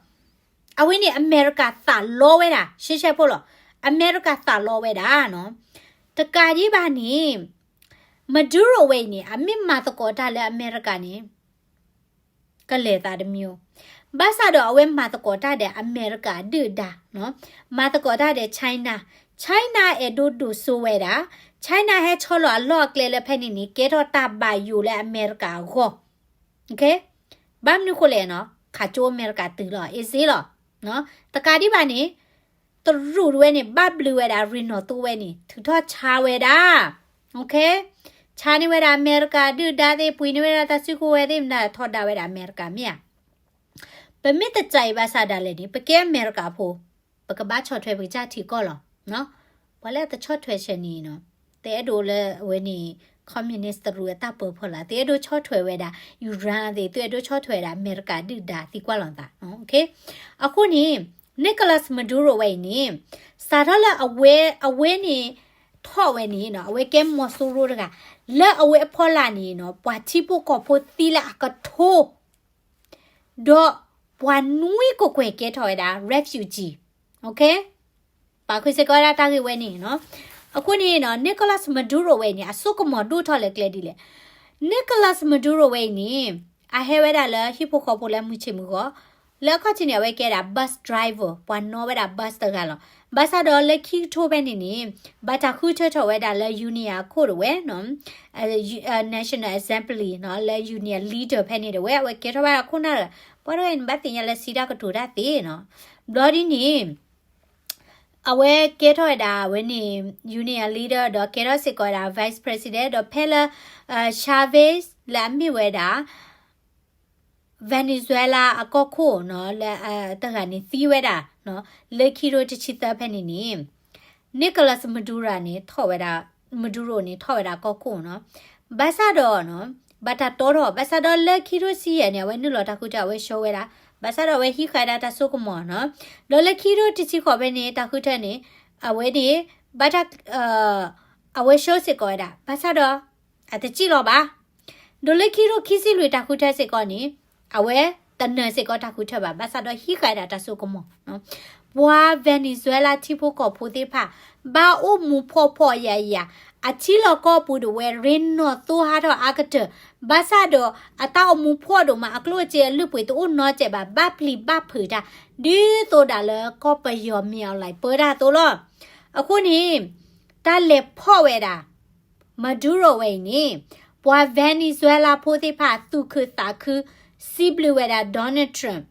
အဝဲန့ၣ် အမဲရကၤသးလီဝဲဒၣ် ရှဲရှဲဖိလီၤ. အမဲရကၤသးလီဝဲဒၣ်နီၤ. တကးဒံးဘၣ်န့ၣ် Maduro ဝဲအံၤန့ၣ် အမ့ၢ်မၤသကိးတၢ်လၢအမဲရကၤန့ၣ် ကလဲၤသးတမံၤ. ဘၣ်ဆၣ်ဒီးအဝဲမၤသကိးတၢ်ဒီးအမဲရကၤဒုၣ်ဒါနီၤ, မၤသကိးတၢ်ဒီး China, China အဲၣ်ဒိးဒိၣ်စိဝဲဒၣ်, China ဟဲဆီလီၤအလီၢ်အကျဲလၢဖဲန့ၣ်န့ၣ် ကဲထီၣ်တၢ်ဘၣ်ယိၣ်လၢအမဲရကၤအဂီၢ်. ဘၣ်မနုၤဃိလဲၣ်နီၤ, ခးကၠိအမဲရကၤတုၤလီၤ easy လီၤ. တကးဒံးဘၣ်န့ၣ် တရူးတဝဲန့ၣ် ဘၣ်ဘျုးဝဲဒၣ်ရ့နီၣ်သိဝဲန့ၣ် ထုးထီၣ်ဆါဝဲဒၣ် ဆါန့ၢ်ဝဲဒၣ်အမဲရကၤဒုၣ်ဒါသ့ၣ် ပှ့ၤန့ၢ်ဝဲဒၣ်တၢ်စုကဝဲၤသ့ၣ်မတၤ ထီဒါဝဲဒၣ်အမဲရကၤမ့ၢ်ဧါ. ပမ့ၢ်တစးအံၤဘၣ်ဆၣ်ဒၣ်လဲာ်န့ၣ် ပကဲအမဲရကၤဖိ, ပကဘၣ်ဆီၣ်ထွဲပကစၢ်ထံကီၢ်လီၤ. ပှၤလၢအတဆီၣ်ထွဲဆဲန့ၣ်နီၤ, တအဲၣ်ဒိးလၢအဝဲန့ၣ် communist တရူးအတၢ်ပၢဖီလာ်, တအဲၣ်ဒိးဆီၣ်ထွဲဝဲဒၣ် Iran သ့ၣ်, တအဲၣ်ဒိးဆီၣ်ထွဲဝဲဒၣ်အမဲရကၤဒုၣ်ဒါသံကွၢ်လီၤသး. အဃိန့ၣ် Nicolas Maduro ဝဲအံၤန့ၣ် စးထီၣ်လၢအဝဲ အဝဲန့ၣ် ထီၣ်ဝဲန့ၣ်နီၤ, အဝဲကဲမီၤစိရိၤတဂၤ, လၢအဝဲအဖီလာ်န့ၣ်နီၤ ပှၤထံဖိကီၢ်ဖိသံလၢအကထိ ဒီးပှၤနွံကကွဲၢ်ကဲထီၣ်ဝဲဒၣ် refugee. ပာ်ဃုာ်စ့ၢ်ကီးဝဲဒၣ်တၢ်ဂ့ၢ်ဝဲန့ၣ်နီၤ. အဃိန့ၣ်နီၤ Nicolas Maduro ဝဲအံၤန့ၣ် အစိကမီၤဒိၣ်ထီၣ်လၢကျဲဒ်လဲၣ်. Nicolas Maduro ဝဲအံၤန့ၣ် အဟဲဝဲဒၣ်လၢဟံၣ်ဖိဃီဖိလၢမုၢ်ဆ့ၣ်မုၢ်ဂီၤ, လၢအခီၣ်ထံးန့ၣ် အဝဲကဲဒၣ် bus driver, ပှၤနီၣ်ဝဲဒၣ် bus တဂၤလီၤ. ဘၣ်ဆၣ်ဒီးလၢခံကထိဖဲန့ၣ်န့ၣ် ဘၣ်တၢ်ဃုထၢထီၣ်ဝဲဒၣ်လၢ Union အခိၣ်တဝဲနီၤ, National Assembly နီၤ, လၢ Union leader ဖဲန့ၣ်တဝဲ အဝဲကဲထီၣ်ဝဲဒၣ်ခိၣ်နၢ်တဂၤ, ပှၤတဂၤအံၤန့ၣ် ဘၣ်သ့ၣ်ညါလၢစံးတၢ်ကတိၤတၢ်သ့နီၤ. ဘျီဒ်န့ၣ် အဝဲကဲထီၣ်ဝဲဒၣ်ဝဲန့ၣ် Union leader ဒီးကဲထီၣ်စ့ၢ်ကီးဝဲဒၣ် vice president ဒီးဖဲလၢ Chavez လၢအမ့ၢ်ဝဲဒၣ် Venezuela အကီၢ်ခိၣ်နီၤ လၢတဂၤန့ၣ်သံဝဲဒၣ် လၢခံကထိတဆံသၢဖဲန့ၣ်န့ၣ် Nicolas Maduro န့ၣ် Maduro န့ၣ် ထီၣ်ဝဲဒၣ်ကီၢ်ခိၣ်နီၤ. ဘၣ်ဆၣ်ဒီး ဘၣ်တၢ်တီထီၣ် ဘၣ်ဆၣ်ဒီးလၢခံကထိဆံယဲၢ်န့ၣ် အဝဲနုာ်လီၤတၢ်ဃုထၢ အဝဲဆှၢဝဲဒၣ်, ဘၣ်ဆၣ်ဒီးအဝဲဟံးဃာ်ဝဲဒၣ်တၢ်စိကမီၤနီၤ. ဒီးလၢခံကထိတဆံဃိးဖဲန့ၣ် တၢ်ဃုထၢန့ၣ် အဝဲန့ၣ် ဘၣ်တၢ် အဝဲဆှၢစ့ၢ်ကီးဝဲဒၣ် ဘၣ်ဆၣ်ဒီး အတစံၣ်လီၤဘၣ်. ဒီးလၢခံကထိခံဆံလွံၢ်တၢ်ဃုထၢစ့ၢ်ကီးန့ၣ် အဝဲတနၢၤစ့ၢ်ကီးတၢ်ဃုထၢဘၣ်, ဘၣ်ဆၣ်ဒီးဟံးဃာ်ဝဲဒၣ်တၢ်စိကမီၤ ပှၤ Venezuela ထံဖိကီၢ်ဖိသ့ၣ်တဖၣ် ဘၣ်အိၣ်မူဖှီၣ်ဖှီၣ်ယာ်ယာ်, အထံလီၢ်ကီၢ်ပူၤဒၣ်ဝဲ ရ့နီၣ်သိဟးထီၣ်အါကတၢၢ်, ဘၣ်ဆၣ်ဒီးအတၢ်အိၣ်မူဖှီၣ်ဒိၣ်မး အကျိၣ်အစ့အလုၢ်အပှ့ၤတအိၣ်နီတစဲးဘၣ်, ဘၣ်ပျံၤဘၣ်ဖုးတၢ် ဒ်သိးဒၣ်လၢကီၢ်ပယီၤမ့ၢ်အီၤလၢပၢတၢ်အသိးလီၤ. အဃိန့ၣ် တၢ်လဲၤဖီၣ်ဝဲဒၣ် Maduro ဝဲအံၤန့ၣ် ပှၤ Venezuela ဖိသ့ၣ်တဖၣ်သူၣ်ခုသးခု စံးဘျုးဝဲဒၣ် Donald Trump,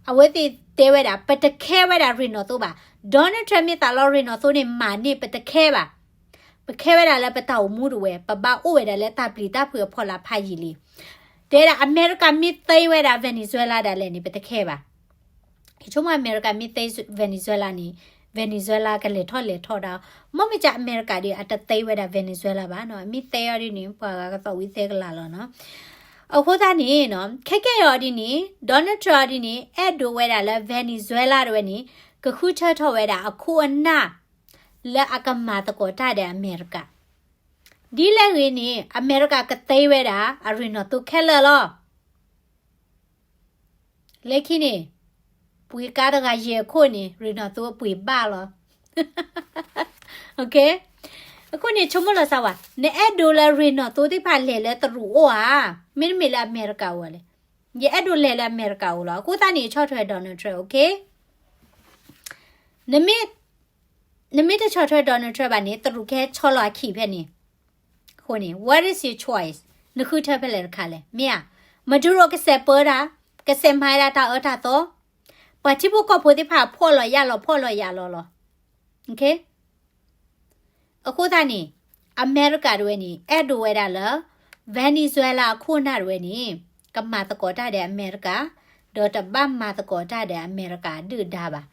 အဝဲသ့ၣ်တဲဝဲဒၣ် ပတခဲဝဲဒၣ်ရ့နီၣ်သိဘၣ်. Donald Trump မ့ၢ်သးလီရ့နီၣ်သိန့ၣ် မၤန့ၢ် ပတခဲဘၣ်. ပခဲဝဲဒၣ်လၢပတၢ်အိၣ်မူဒၣ်ဝဲ ပဘၣ်အိၣ်ဝဲဒၣ်လၢတၢ်ပျံၤတၢ်ဖုးအဖီလာ်ဖးယံာ်လံ. တဲဒၣ် အမဲရကၤမ့ၢ်သ့ဝဲဒၣ် Venezuela ဒၣ်လဲာ်န့ၣ် ပတခဲဘၣ်. ဆိကမိၣ်အမဲရကၤမ့ၢ်သ့ Venezuela န့ၣ် Venezuela ကလဲၤထီၣ်လဲၤထီၣ်ဒၣ်, မ့ၢ်မ့ၢ်ကၢ်အမဲရကၤဒီး အတသ့ဝဲဒၣ် Venezuela ဘၣ်နီၤ, မ့ၢ်သ့အီၤဒ်န့ၣ် ပှၤဂၤကသီၣ်ဝံၤသဲကလၤလီၤနီၤ. အဃိသတးန့ၣ်နီၤ ခဲကဲအီၤဒ်န့ၣ် Donald Trump အီၤဒ်န့ၣ် အဲၣ်ဒိးဝဲဒၣ်လၢ Venezuela တဝဲန့ၣ် ကဃုထၢထီၣ်ဝဲဒၣ်အခိၣ်အနၢ် လၢအကမၤသကိးတၢ်ဒီးအမဲရကၤ ဒ်လဲၣ်ဂ့ၤန့ၣ် အမဲရကၤကသ့ဝဲဒၣ် အရ့နီၣ်သိခဲလၢာ်လီၤ. လၢခံန့ၣ် ပှ့ၤကါတဂၤယဲၢ်ခိၣ်န့ၣ် ရ့နီၣ်သိအပှ့ၤဘၣ်လီၤ. အဃိန့ၣ် ဆိကမိၣ်လီၤစၢ်ဝဲ နအဲၣ်ဒိးလၢရ့နီၣ်သိသ့ၣ်တဖၣ်လဲၤလၢတရူးအိၣ်ဧါ, မ့တမ့ၢ်လၢအမဲရကၤအိၣ်ဧါလဲၣ်. ယအဲၣ်ဒိးလဲၤလၢအမဲရကၤအိၣ်လီၤ. အဃိသတးန့ၣ် ယဆီၣ်ထွဲ Donald Trump, okay? နမ့ၢ်တဆီၣ်ထွဲ Donald Trump ဘၣ်န့ၣ် တရူးကဟဲဆီလီၤအခံဖဲန့ၣ်. အဃိန့ၣ် what is your choice? နဃုထၢဖဲလဲၣ်တခါလဲၣ်. မ့ၢ်ဧါ, Maduro ကစဲးပၢတၢ်, ကစဲးမၤဝဲဒၣ်တၢ်အၢတၢ်သီ, ပှၤထံဖိကီၢ်ဖိသ့ၣ်တဖၣ်ဖှီၣ်လီၤယာ်လီၤ ဖှီၣ်လီၤယာ်လီၤလီၤ. အဃိသတးန့ၣ် အမဲရကၤတဝဲန့ၣ် အဲၣ်ဒိးဝဲဒၣ်လၢ Venezuela အခိၣ်အနၢ်တဝဲန့ၣ် ကမၤသကိးတၢ်ဒီးအမဲရကၤ, ဒီးတဘၣ်မၤသကိးတၢ်ဒီးအမဲရကၤဒုၣ်ဒါဘၣ်.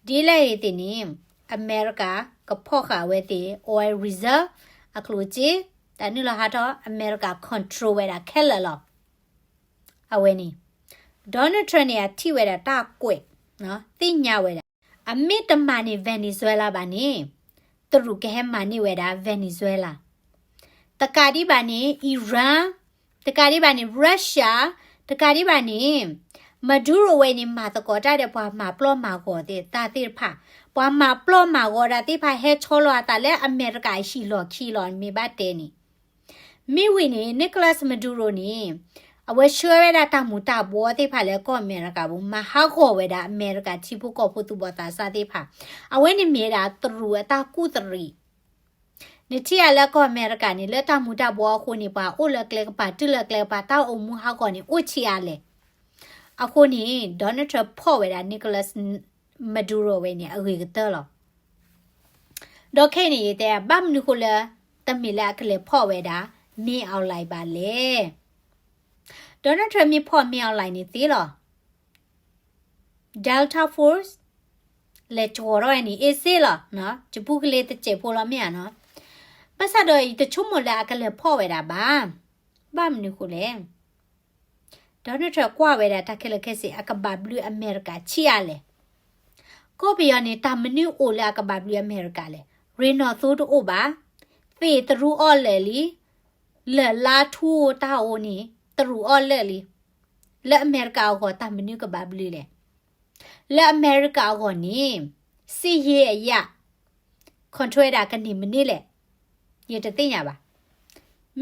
ဒ်လဲၣ်ဂ့ၤသ့ၣ်န့ၣ် အမဲရကၤကဖီၣ်ဃာ်အဝဲသ့ၣ် oil reserve အကျိၣ်စ့, တၢ်နုာ်လီၤဟးထီၣ် အမဲရကၤ control ဝဲဒၣ်ခဲလၢာ်လီၤ. အဝဲန့ၣ် Donald Trump န့ၣ် အထံၣ်ဝဲဒၣ်တၢ်ကွဲး, သ့ၣ်ညါဝဲဒၣ် အမ့ၢ်တမၤန့ၢ် Venezuela ဘၣ်န့ၣ် တရူးကဟဲမၤန့ၢ်ဝဲဒၣ် Venezuela. တကးဒံးဘၣ်န့ၣ် Iran တကးဒံးဘၣ်န့ၣ် Russia, တကးဒံးဘၣ်န့ၣ် Maduro ဝဲန့ၣ် မၤသကိးတၢ်ဒီးပှၤမၤပျီၢ်မၤဂီၤသ့ၣ်တၢ်သ့ၣ်တဖၣ်, ပှၤမၤပျီၢ်မၤဂီၤတၢ်သ့ၣ်တဖၣ် ဟဲဆီလီၤအသးလၢအမဲရကၤအဟံၣ်လီၢ်ခံလီၤ မ့ၢ်ဘၣ်တဲန့ၣ်. မ့ၢ်ဝံၤန့ၣ် Nicolas Maduro န့ၣ် အဝဲဆှၢဝဲဒၣ်တၢ်မူၤတၢ်ဘှီးသ့ၣ်တဖၣ်လၢကီၢ်အမဲရကၤပူၤ မၤဟးဂီၤဝဲဒၣ်အမဲရကၤထံဖိကီၢ်ဖိသူၣ်ဘီၣ်သးစၢ်သ့ၣ်တဖၣ်, အဝဲန့ၣ်မ့ၢ်ဝဲဒၣ်တရူးအတၢ်ကူၣ်တရံး နထံၣ်ဧါလၢကီၢ်အမဲရကၤန့ၣ် လၢတၢ်မူၤတၢ်ဘှီးအဃိန့ၣ် ပှၤအိၣ်လၢကျဲကပၤ တုၤလၢကျဲကပၤ တၢ်အိၣ်မူဟးဂီၤန့ၣ် အိၣ်ဆံးအါလဲၣ်. အဃိန့ၣ် Donald Trump ဖီၣ်ဝဲဒၣ် Nicolas Maduro ဝဲန့ၣ် အဂ့ၤကတၢၢ်လီၤ. ဒီးခဲအံၤန့ၣ် ယတဲ ဘၣ်မနုၤဃိလၢ တမ့ၢ်လၢအကလဲၤဖီၣ်ဝဲဒၣ် Min Aung Hlaing ဘၣ်လဲၣ်. Donald Trump မ့ၢ်ဖီၣ် Min Aung Hlaing န့ၣ်သ့လီၤ. Delta Force လဲၤကၠီၤထီၣ်ဝဲန့ၣ် အ့စ့လီၤ, ကပူၤကလ့တစဲးဖိလီၤမ့ၢ်ဧါနီၤ. ဘၣ်ဆၣ်ဒီး ယတဆိကမိၣ်လၢအကလဲၤဖီၣ်ဝဲဒၣ်ဘၣ်. ဘၣ်မနုၤဃိလဲၣ်. Donald Trump ကွၢ်ဝဲဒၣ်တၢ်ခဲလၢာ်ခဲဆ့ အကဘၣ်ဘျုးအမဲရကၤဆံးအါလဲၣ်. ကီၢ်ပယီၤန့ၣ် တၢ်မနုၤအိၣ်လၢအကဘၣ်ဘျုးအမဲရကၤလဲၣ်. ရ့ၣ်နီၣ်သိတအိၣ်ဘၣ်. သ့ၣ်တရူးအီၣ်လၢာ်လံ. လၢၢ်လါထူတၢ်အိၣ်န့ၣ် တရူးအီၣ်လၢာ်လံ. လၢအမဲရကၤအဂီၢ် တၢ်မနုၤကဘၣ်ဘျုးလဲၣ်. လၢအမဲရကၤအဂီၢ်န့ၣ် စစ်ရေးအရ control ဝဲဒၣ်ကန့ၢ်မနုၤလဲၣ်. ယတသ့ၣ်ညါဘၣ်.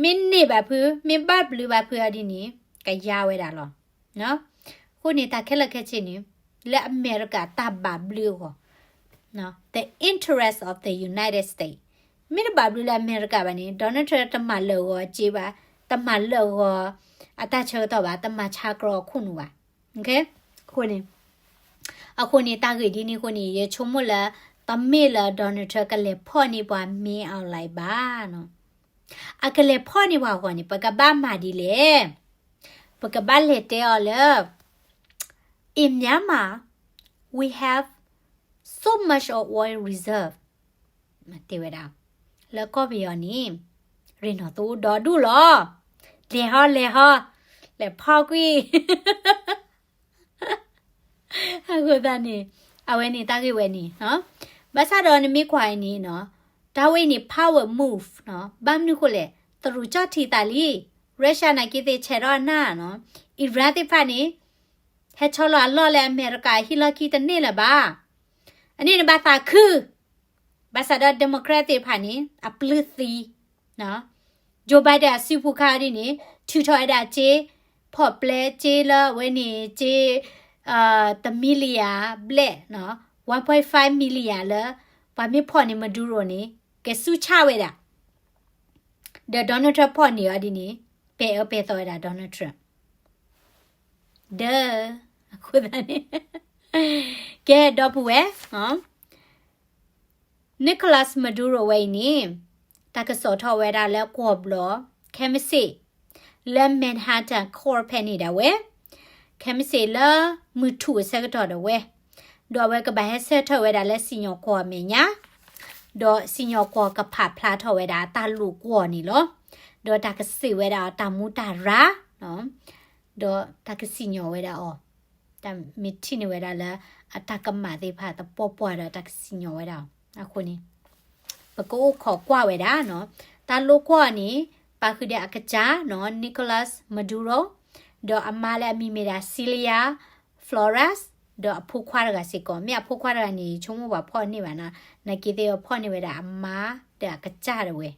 မ့ၢ်န့ၢ်ဘၣ်ဖုး မ့ၢ်ဘၣ်ဘျုးဘၣ်ဖုးအီၤဒ်န့ၣ် ကယါဝဲဒၣ်လီၤ. အဃိန့ၣ် တၢ်ခဲလၢာ်ခဲဆ့န့ၣ် လၢအမဲရကၤတၢ်ဘၣ်ဘျုးအဂီၢ် the interest of the United States မ့ၢ်တဘၣ်ဘျုးလၢအမဲရကၤဘၣ်န့ၣ် Donald Trump တမၤလၢာ်ဂီၤအစ့ဘၣ်, တမၤလၢာ်ဂီၤအတၢ်ဆၢကတီၢ်ဘၣ်, တမၤဆါကရီအခိၣ်နူာ်ဘၣ်. အဃိန့ၣ် အဃိန့ၣ် တၢ်ဂ့ၢ်ဒ်န့ၣ်အဃိန့ၣ် ယဆိကမိၣ်လၢ တမ့ၢ်လၢ Donald Trump ကလဲၤဖီၣ်န့ၢ်ပှၤ Min Aung Hlaing ဘၣ်နီၤ. အကလဲၤဖီၣ်န့ၢ်ပှၤအဂီၢ်န့ၣ် ပကဘၣ်မၤဒ်လဲၣ်. ပကဘၣ်လဲၤတဲအီၤလၢ In Myanmar, we have so much of oil reserve တဲဝဲဒၣ် လၢကီၢ်ပယီၤန့ၣ် ရ့ၣ်နီၣ်သိဒီဒူၣ်လီၤ. လဲၤဟီလဲၤဟီ, လဲၤဖီၣ်ကွံာ် အဃိသတးန့ၣ် အဝဲန့ၣ်တၢ်ဂ့ၢ်ဝဲန့ၣ်, ဘၣ်ဆၣ်ဒီးနမ့ၢ်ကွၢ်အံၤန့ၣ်နီၤ, တၢ်ဝဲအံၤန့ၣ် power move နီၤ, ဘၣ်မနုၤဃိလဲၣ်, တရူးကၠီၣ်ထံသးလံ, Russia နာ်က့သ့ၣ်ဆဲးထီၣ်အနၢ်နီၤ, Iran သ့ၣ်တဖၣ်န့ၣ် ဟဲဆီလီၤအလီၢ်လၢအမဲရကၤဟံၣ်လီၢ်ခံတန့ၢ်လၢၤဘၣ်. အန့ၣ်နဘၣ်သးခု ဘၣ်ဆၣ်ဒီး Democrat သ့ၣ်တဖၣ်န့ၣ် အပျုၢ်သံ Joe Biden အစုပူၤခါဒ်န့ၣ် ထုးထီၣ်ဝဲဒၣ်စ့, ဖီၣ်ပျဲစ့လၢအဝဲန့ၣ်စ့ တ million ဘျဲၣ်, one point five million လၢ ပှၤမ့ၢ်ဖီၣ်န့ၢ် Maduro န့ၣ် ကဆူၣ်ဆၣ်ဝဲဒၣ်, ဒီး Donald Trump ဖီၣ်န့ၢ်အီၤဒ်န့ၣ် ပဲာ်အၢပဲာ်သီဝဲဒၣ် Donald Trump ဒီး အဃိသတးန့ၣ် ကဲ ဒီပုၢ်ဝဲၢ် Nicolas Maduro ဝဲအံၤန့ၣ် တၢ်ကစီၣ်ထီၣ်ဝဲဒၣ်လၢကွီၢ်ဘျီ ခဲမုၢ်ဆ့ၣ် လၢ Manhattan Court ဖဲန့ၣ်ဒၣ်ဝဲ, ခဲမုၢ်ဆ့ၣ်လၢမုၢ်ထူၣ်အဆၢကတီၢ်ဒၣ်ဝဲ, ဒီးအဝဲကဘၣ်ဟဲဆၢထၢၣ်ဝဲဒၣ်လၢစံၣ်ညီၣ်ကွီၢ်အမဲာ်ညါ, ဒီးစံၣ်ညီၣ်ကွီၢ်ကဖးဖျါထီၣ်ဝဲဒၣ်တၢ်လိာ်ကွီၢ်န့ၣ်လီၤ. ဒီးတၢ်ကစံးဝဲဒၣ်အီၤတၢ်မူတၢ်ရၢ်, ဒီးတၢ်ကစံၣ်ညီၣ်ဝဲဒၣ်အီၤ တၢ်မ့ၢ်ထံၣ်န့ၢ်ဝဲဒၣ်လၢ အတၢ်ကမၣ်သ့ၣ်တဖၣ်တပှီၢ်ပှၢ်ဒီးတၢ်ကစံၣ်ညီၣ်ဝဲဒၣ်အီၤ. အဃိန့ၣ် ပကအိၣ်ခိးကွၢ်ဝဲဒၣ်နီၤ. တၢ်လိာ်ကွီၢ်န့ၣ် ပာ်ဃုာ်ဒီးအကစၢ်နီၤ Nicolas Maduro, ဒီးအမါလၢအမံၤမ့ၢ်ဒၣ် Celia Flores, ဒီးအဖိခွါတဂၤစ့ၢ်ကီး. မ့ၢ်အဖိခွါတဂၤန့ၣ် ယဆိကမိၣ်ပှၤဖီၣ်န့ၢ်ဘၣ်နီၤ. နာ်က့သ့ၣ်အဖီၣ်န့ၢ်ဝဲဒၣ်အမါဒီးအကစၢ်တဝဲ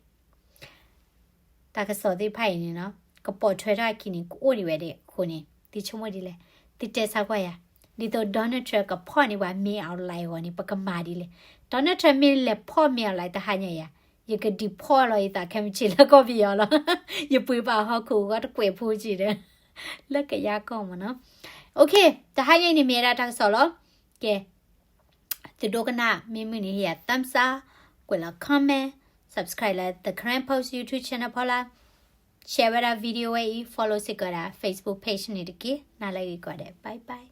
တၢ်ကစီၣ်သ့ၣ်တဖၣ်အံၤန့ၣ်နီၤ ကပိာ်ထွဲထီၣ်အခံန့ၣ် ကအိၣ်ဒံးဝဲဒၣ်အဃိန့ၣ် သုဆိကမိၣ်ဒ်လဲၣ်, သုတဲဆါကွၢ်ယၤ, ဒ်သိး Donald Trump ကဖီၣ်န့ၢ်ပှၤ Min Aung Hlaing အဂီၢ်န့ၣ် ပကမၤဒ်လဲၣ်. Donald Trump မ့ၢ်လဲၤဖီၣ် Min Aung Hlaing တဟါညါယၤ, ယကဒုးဖီၣ်လီၤယသးခဲမုၢ်ဆ့ၣ်လၢကီၢ်ပယီၤလီၤ. ယပှ့ၤပာ်ဟီၣ်ခိၣ်ဂီၤတကွဲးဖိက့ၤဒီး လၢကယါကီၢ်မ့ၢ်နီၤ. Okay, တဟါညါအံၤန့ၣ်မ့ၢ်ဝဲဒၣ်တၢ်ကစီၣ်လီၤ. ကဲ သုဒိကနၣ်မ့ၢ်မုာ်န့ၣ် ဟ့ၣ်ယၤ thumbs up, ကွဲးလီၤ comment, subscribe လၢ The Karen Post YouTube channel ဖီလာ်, share ဝဲဒၣ် video ဝဲအံၤ, follow စ့ၢ်ကီးဒၣ် Facebook page န့ၣ်တက့ၢ်. နၤလၢအဂ့ၤကိးဂၤဒဲး, bye bye.